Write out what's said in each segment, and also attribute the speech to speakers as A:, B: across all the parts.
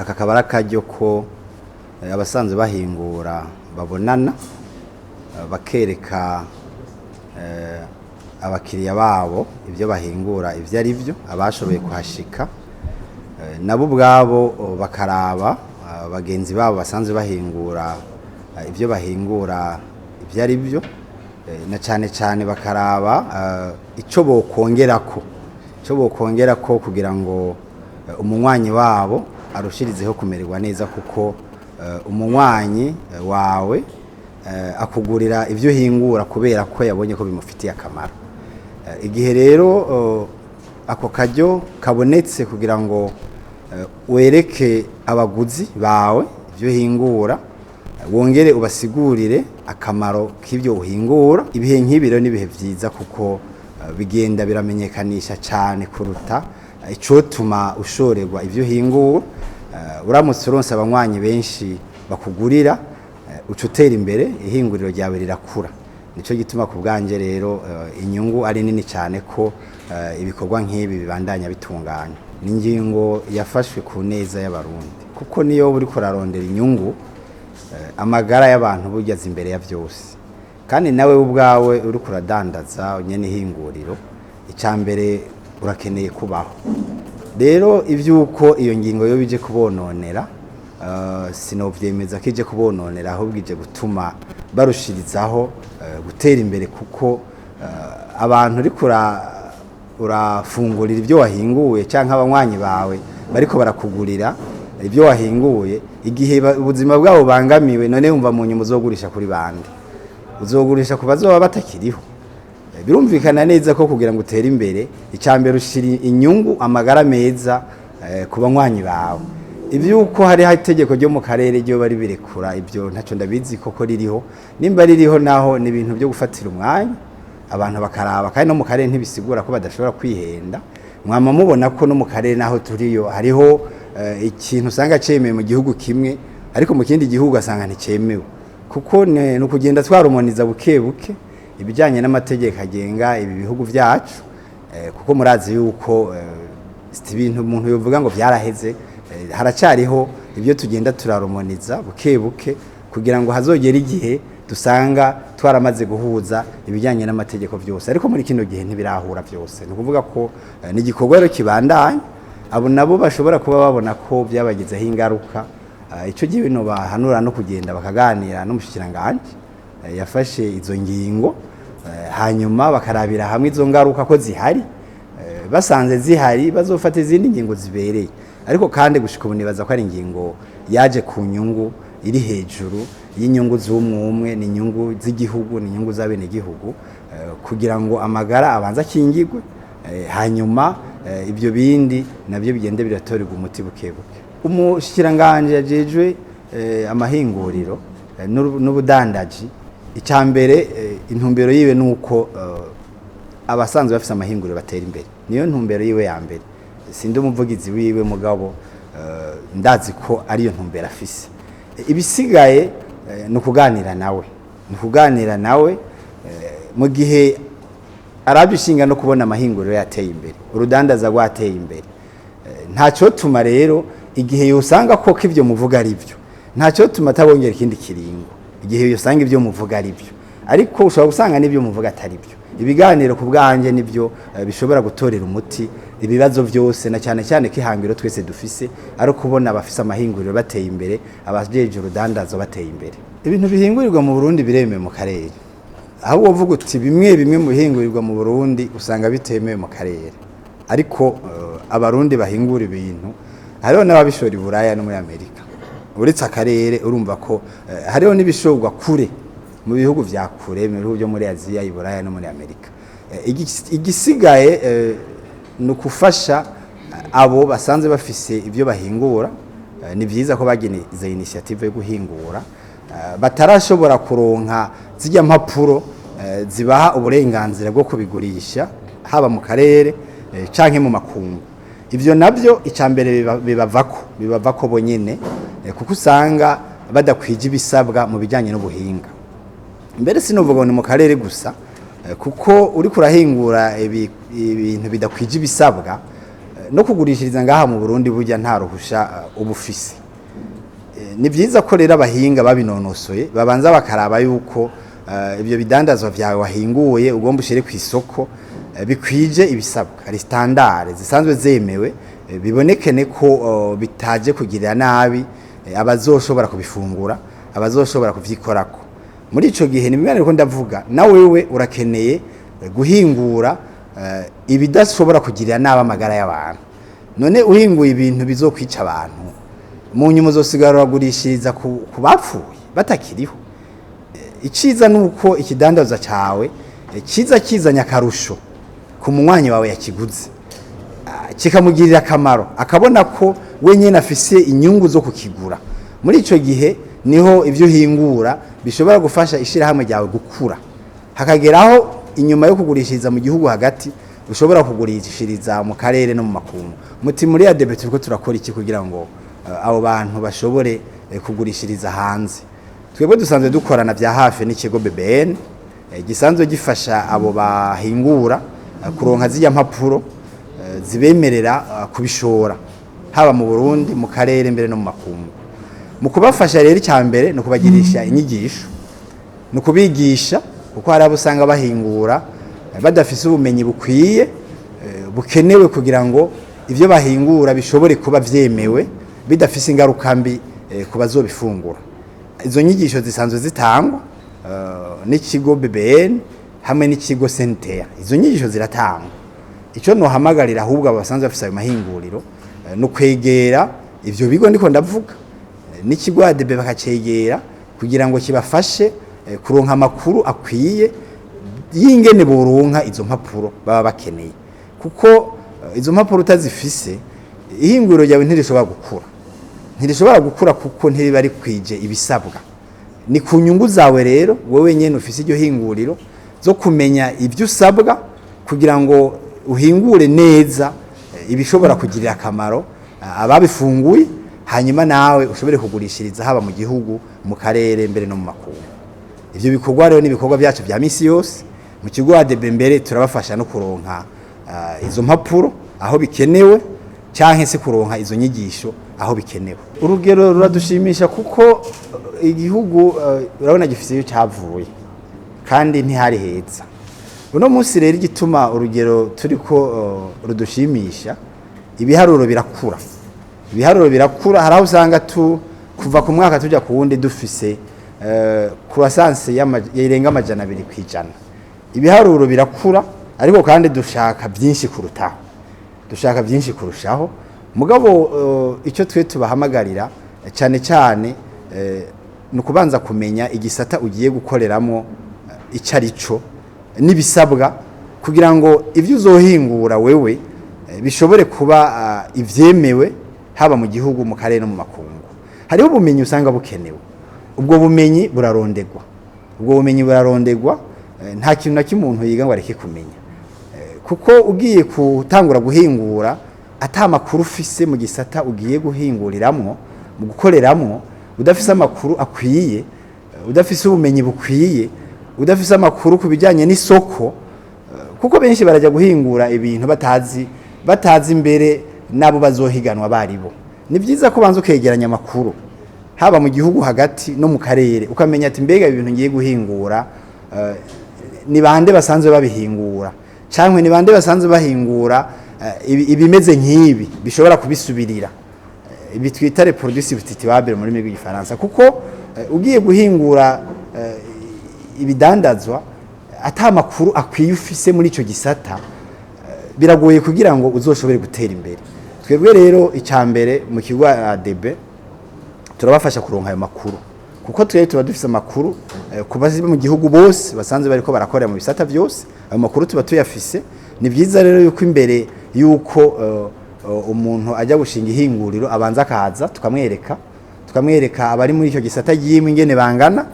A: Aka kaba ari akaryo ko abasanzwe bahingura babonana, bakereka abakiriya babo ibyo bahingura ibyo ari byo, abashoboye kuhashika nabo ubwabo bakaraba bagenzi babo basanzwe bahingura ibyo bahingura ibyo ari byo, na cyane cyane bakaraba icyo bokongerako, icyo bokongerako kugira ngo umunywanyi wabo arushirizeho kumererwa neza, kuko umunywanyi wawe akugurira ibyo uhingura kubera ko yabonye ko bimufitiye akamaro. Igihe rero ako karyo kabonetse kugira ngo wereke abaguzi bawe ibyo uhingura, wongere ubasigurire akamaro k'ibyo uhingura, ibihe nk'ibi rero n'ibihe byiza, kuko bigenda biramenyekanisha cyane kuruta icotuma ushorerwa ibyo uhingura. Uramutse uronse abanywanyi benshi bakugurira, uca utera imbere, ihinguriro ryawe rirakura. Nico gituma ku bwanje rero inyungu ari nini cyane ko ibikorwa nk'ibi bibandanya bitunganya. Ni ingingo yafashwe ku neza y'Abarundi, kuko niyo uriko urarondera inyungu, amagara y'abantu burya aza imbere ya byose. Kandi nawe ubwawe uriko uradandaza nyene ihinguriro, icya mbere urakeneye kubaho. Rero iby'uko iyo ngingo yo bije kubononera, sinovyemeza ko ije kubononera, ahubwo ije gutuma barushirizaho gutera imbere, kuko abantu uriko urafungurira ibyo wahinguye cyangwa abanywanyi bawe bariko barakugurira ibyo wahinguye, igihe ubuzima bwabo bubangamiwe, none wumva mu nyuma uzogurisha kuri bande? Uzogurisha ku bazoba batakiriho? Birumvikana neza ko kugira ngo utere imbere, icya mbere ushira inyungu, amagara meza ku banywanyi bawe. Iby'uko hariho itegeko ryo mu karere ryo bari birekura, ibyo ntacyo ndabizi koko ririho. Nimba ririho naho, ni ibintu byo gufatira umwanya abantu bakaraba. Kandi no mu karere ntibisigura ko badashobora kwihenda. Mwama mubona ko no mu karere naho turiyo hariho ikintu usanga cemewe mu gihugu kimwe, ariko mu kindi gihugu ugasanga nticemewe, kuko ni ukugenda twarumoniza buke buke ibijyanye n'amategeko agenga ibi bihugu byacu, kuko murazi yuko si ibintu umuntu yovuga ngo byaraheze, haracyariho ibyo tugenda turarumoniza buke buke kugira ngo hazogere igihe dusanga twaramaze guhuza ibijyanye n'amategeko byose. Ariko muri kino gihe ntibirahura byose. Ni ukuvuga ko ni igikorwa rero kibandanya. Abo nabo bashobora kuba babona ko byabagizeho ingaruka, icyo gihe bino bahanura no kugenda bakaganira n'umushikiranganji yafashe izo ngingo, hanyuma bakarabira hamwe izo ngaruka ko zihari. Basanze zihari, bazofata izindi ngingo zibereye. Ariko kandi gushika ubu nibaza ko ari ingingo yaje ku nyungu iri hejuru y'inyungu z'umwe umwe, ni inyungu z'igihugu, ni inyungu z'abenegihugu, kugira ngo amagara abanze akingirwe, hanyuma ibyo bindi nabyo bigende biratorerwa umuti buke buke. Umushikiranganji yajejwe amahinguriro n'ubudandaji, icya mbere intumbero yiwe ni uko abasanzwe bafise amahinguriro batera imbere. Niyo ntumbero yiwe ya mbere. Sindi umuvugizi wiwe, mugabo ndazi ko ariyo ntumbero afise. Ibisigaye ni ukuganira nawe, ni ukuganira nawe mu gihe arabye ishinga no kubona amahinguriro yateye imbere, urudandaza rwateye imbere. Ntacyo tuma rero igihe yosanga koko ibyo muvuga ari byo, ntacyo tuma atabongera ikindi kiringo igihe yosanga ibyo muvuga ari byo. Ariko ushobora gusanga n'ibyo muvuga atari byo. Ibiganiro ku bwanjye nibyo bishobora gutorera umuti ibibazo byose, na cyane cyane ko ihangiro twese dufise ari ukubona abafise amahinguriro bateye imbere, abajeje urudandazo bateye imbere. Ibintu bihingurirwa mu Burundi biremewe mu karere. Aho wovuga uti bimwe bimwe mu bihingurirwa mu Burundi usanga bitemewe mu karere, ariko Abarundi bahingura ibintu, hariho n'ababishora i Buraya no muri Amerika. Uretse akarere, urumva ko hariho n'ibishorwa kure, mu bihugu vya kure, mu bihugu byo muri Aziya, i Buraya no muri Amerika. Igisigaye ni ukufasha abo basanzwe bafise ibyo bahingura. Ni byiza ko bagize initiative yo guhingura, batarashobora kuronka zijya mpapuro zibaha uburenganzira bwo kubigurisha, haba mu karere canke mu makungu. Ivyo navyo icya mbere bibavako bonyene, kuko usanga badakwije ibisabwa mu bijyanye n'ubuhinga. Mbere sinovuga ngo ni mu karere gusa, kuko uriko urahingura ibintu bidakwije ibisabwa. No kugurishiriza ngaha mu Burundi burya nta ruhusha uba ufise. Ni byiza ko rero abahinga babinonosoye babanza bakaraba yuko ibyo bidandazwa vyawe wahinguye ugomba ushire ku isoko bikwije ibisabwa, ari standard zisanzwe zemewe, bibonekene ko bitaje kugirira nabi abazoshobora kubifungura, abazoshobora kuvyikorako. Muri ico gihe ni bimwe ko ndavuga, na wewe urakeneye guhingura ibidashobora kugirira nabi amagara y'abantu. None uhinguye ibintu bizokwica abantu, mu nyuma uzosigara uragurishiriza ku bapfuye batakiriho. Iciza nuko ikidandaza cawe kiza kizanye akarusho ku munywanyi wawe yakiguze, kikamugirira akamaro, akabona ko we nyene afise inyungu zo kukigura. Muri ico gihe niho ivyo uhingura bishobora gufasha ishirahamwe ryawe gukura, hakageraho inyuma yo kugurishiriza mu gihugu hagati ushobora kugurishiriza mu karere no mu makungu. Muti muri ADB turiko turakora iki kugira ngo abo bantu bashobore kugurishiriza hanze? Twebwe dusanzwe dukorana vya hafi n'ikigo BBN, gisanzwe gifasha abo bahingura kuronka zirya mpapuro zibemerera kubishora haba mu Burundi, mu karere, mbere no mu makungu. Mu kubafasha rero, icya mbere ni ukubagirisha inyigisho, ni ukubigisha, kuko hari abo usanga bahingura badafise ubumenyi bukwiye bukenewe kugira ngo ibyo bahingura bishobore kuba vyemewe bidafise ingaruka mbi ku bazobifungura. Izo nyigisho zisanzwe zitangwa n'ikigo BBN hamwe n'ikigo Sentea. Izo nyigisho ziratangwa. Icyo nohamagarira ahubwo abo basanzwe bafise ayo mahinguriro ni ukwegera ivyo bigo ndiko ndavuga n'ikigo ADB, bakacegera kugira ngo kibafashe kuronka amakuru akwiye y'ingene boronka izo mpapuro baba bakeneye, kuko izo mpapuro utazifise ihinguriro ryawe ntirishobora gukura, ntirishobora gukura kuko ntiriba rikwije ibisabwa. Ni ku nyungu zawe rero wowe nyene ufise iryo hinguriro zo kumenya ibyo usabwa kugira ngo uhingure neza ibishobora kugirira akamaro ababifunguye, hanyuma nawe ushobore kugurishiriza haba mu gihugu, mu karere, mbere no mu makungu. Ivyo bikorwa rero ni ibikorwa byacu vya misi yose mu kigo ADB. Mbere turabafasha no kuronka izo mpapuro aho bikenewe, canke se kuronka izo nyigisho aho bikenewe. Urugero ruradushimisha kuko igihugu urabona gifise iyo cavuye kandi ntihari heza. Uno munsi rero igituma urugero turiko rudushimisha, ibiharuro birakura, ibiharuro birakura. Hari aho usanga tu kuva ku mwaka tuja ku wundi dufise croissance irenga 200%. Ibiharuro birakura, ariko kandi dushaka byinshi kurutaho, dushaka byinshi kurushaho. Mugabo icyo twe tubahamagarira cyane cyane ni ukubanza kumenya igisata ugiye gukoreramo icyo ari cyo n'ibisabwa, kugira ngo ibyo uzohingura wewe bishobore kuba ivyemewe haba mu gihugu, mu karere no mu makungu. Hariho ubumenyi usanga bukenewe, ubwo bumenyi burarondegwa, ubwo bumenyi burarondegwa. Nta kintu na kimwe umuntu yiga ngo areke kumenya, kuko ugiye gutangura guhingura ata makuru ufise mu gisata ugiye guhinguriramwo, mu gukoreramwo, udafise amakuru akwiye, udafise ubumenyi bukwiye, udafise amakuru ku bijyanye n'isoko, kuko benshi barajya guhingura ibintu batazi imbere n'abo bazohiganwa baribo. Ni byiza ko banza ukegeranya amakuru haba mu gihugu hagati no mu karere, ukamenya ati mbega ibintu ngiye guhingura ni bande basanzwe babihingura, cyangwa ni bande basanzwe bahingura ibimeze nk'ibi bishobora kubisubirira, ibi twita les produits substituables mu rurimi rw'igifaransa. Kuko ugiye guhingura ibidandazwa ata makuru akwiye ufise muri ico gisata, biragoye kugira ngo uzoshobore gutera imbere. Twebwe rero icya mbere mu kigo ADB turabafasha kuronka ayo makuru, kuko twebwe tuba dufise amakuru ku bazi mu gihugu bose basanzwe bariko barakorera mu bisata byose. Ayo makuru tuba tuyafise. Ni byiza rero yuko imbere yuko umuntu ajya gushinga ihinguriro abanza akaza tukamwereka abari muri icyo gisata yimwe ingene bangana,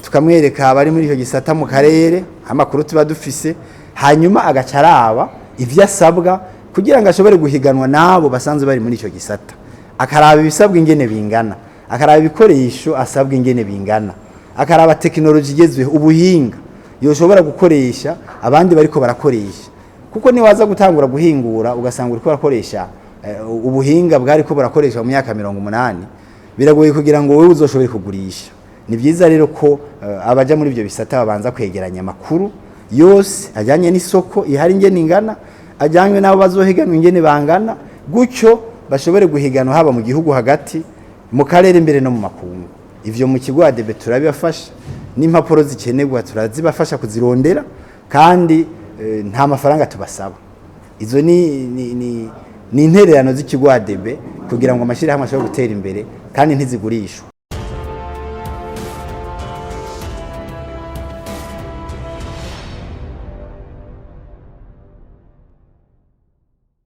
A: tukamwereka abari muri icyo gisata mu karere, amakuru tuba dufise, hanyuma agaca araba ivyo asabwa kugira ngo ashobore guhiganwa n'abo basanzwe bari muri icyo gisata, akaraba ibisabwa ingene bingana, akaraba ibikoresho asabwa ingene bingana, akaraba tekinoloji igezweho, ubuhinga yoshobora gukoresha abandi bariko barakoresha. Kuko niwaza gutangura guhingura ugasanga uriko urakoresha ubuhinga bwari ko burakoreshwa mu myaka 80, biragoye kugira ngo wowe uzoshobore kugurisha. Ni byiza rero ko abaja muri ibyo bisata babanza kwegeranya amakuru yose ajyanye n'isoko ihari, ingene ingana, ajyanywe n'abo bazohiganwa ingene bangana, gutyo bashobore guhiganwa haba mu gihugu hagati, mu karere, imbere no mu makungu. Ivyo mu kigo ADB turabibafasha, n'impapuro zikenerwa turazibafasha kuzirondera, kandi nta mafaranga tubasaba. Izo ni intererano z'ikigo ADB kugira ngo amashyirahamwe ashobore gutera imbere, kandi ntizigurishwa.